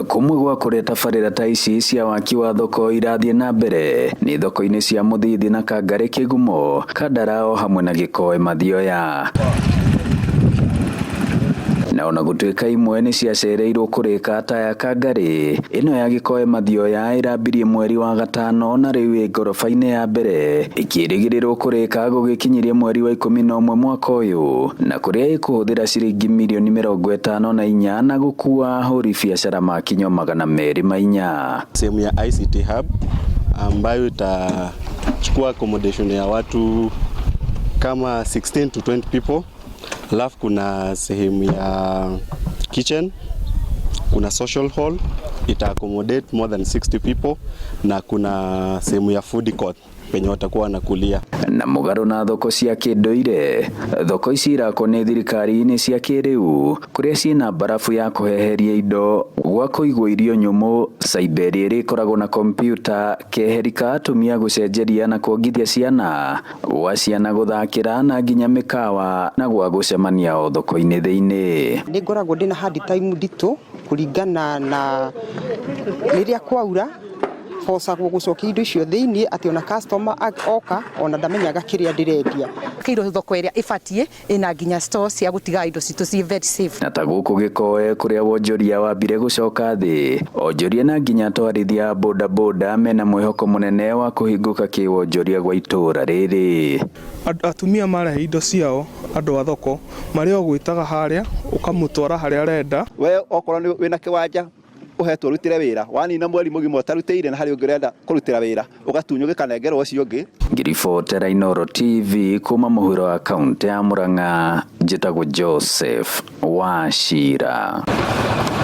Kumwe gwa kũrĩa tabarĩra ta ici cia waki wa thoko irathiĩ na mbere nĩ thoko-inĩ cia Mũthithi na Kangarĩ Kĩgumo, Kandara o hamwe na Gĩkoe Mathioya. Na ona gũtuĩka imwe nĩ ciacereirwo kũrĩka ta ya Kangarĩ, ĩno ya Gĩkoe Mathioya ĩrambirie mweri wa gatano na rĩu ĩ ngoroba-inĩ ya mbere ĩkĩrĩgĩrĩrwo kũrĩka gũgĩkinyirie mweri wa 11 mwaka ũyũ, na kũrĩa ĩkũhũthĩra ciringi mirioni 54 na gũkua ahũri biacara makinyo 204. Sehemu ya ICT Hub ambayo itachukua accommodation ya watu kama 16 to 20 people. Alafu kuna sehemu ya kitchen, kuna social hall ita accommodate more than 60 people na kuna sehemu ya food court penye watakuwa wanakulia. Na mũgarũ na thoko cia kĩndũire, thoko ici irakwo nĩ thirikari nĩ cia kĩrĩu kũrĩa ciĩna mbarabu ya kũheheria indo, gwa kũigwo irio nyũmũ, cyber ĩrĩa ĩkoragwo na kompiuta, keheri ka atumia gũcenjeria na kuongithia ciana, gwa ciana gũthakĩra na nginya mĩkawa na gwa gũcemania o thoko-inĩ thĩinĩ. Nĩ ngoragwo ndĩna hard time nditũ kũringana na rĩrĩa kwaura bocagwo gũcokia indo icio thĩinĩ atĩ ona customer oka ona ndamenyaga kĩrĩa ndĩrendia. Kĩirwo thoko ĩrĩa ĩbatiĩ ĩna nginya store cia gũtiga indo citũ ci very safe. Na ta gũkũ Gĩkoe kũrĩa wonjoria wambire gũcoka thĩ, onjoria na nginya atwarithia a bodaboda mena mwĩhoko mũnene wa kũhingũka kĩwonjoria gwa itũũra rĩrĩ. Atumia marehe indo ciao andũ a thoko marĩ o gwĩtaga harĩa ũkamũtwara harĩa arenda. We okorwo nĩ wĩna kĩwanja ũhetwo ũrutĩre wĩra, wanina mweri mũgima ũtarutĩire na harĩ ũngĩ ũrenda kũrutĩra wĩra ũgatunywo gĩkanengerwo ũcio ũngĩ. Ngĩribotera Inooro TV kuma mũhuro wa kaũntĩ ya Murang'a, njĩtagwo Joseph Wachira.